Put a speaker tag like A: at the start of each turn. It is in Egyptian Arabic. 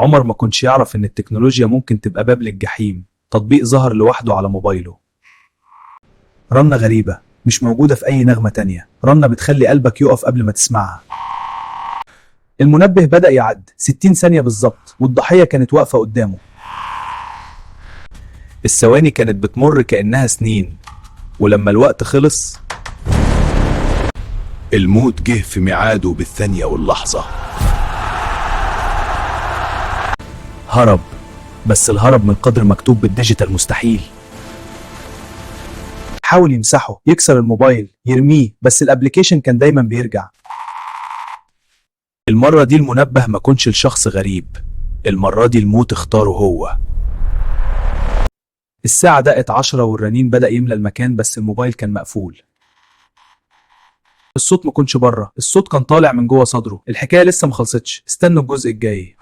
A: عمر ما كنش يعرف إن التكنولوجيا ممكن تبقى باب للجحيم. تطبيق ظهر لوحده على موبايله، رنة غريبة مش موجودة في أي نغمة تانية، رنة بتخلي قلبك يقف قبل ما تسمعها. المنبه بدأ يعد 60 ثانية بالظبط، والضحية كانت واقفة قدامه. الثواني كانت بتمر كأنها سنين، ولما الوقت خلص
B: الموت جه في ميعاده بالثانية واللحظة.
A: هرب، بس الهرب من قدر مكتوب بال digital مستحيل. حاول يمسحه، يكسر الموبايل، يرميه، بس ال application كان دايما بيرجع. المرة دي المنبه ما كنش لشخص غريب، المرة دي الموت اختاره هو. الساعة دقت 10 والرنين بدأ يملى المكان، بس الموبايل كان مقفول. الصوت ما كنش بره، الصوت كان طالع من جوه صدره. الحكاية لسه ما خلصتش، استنوا الجزء الجاي.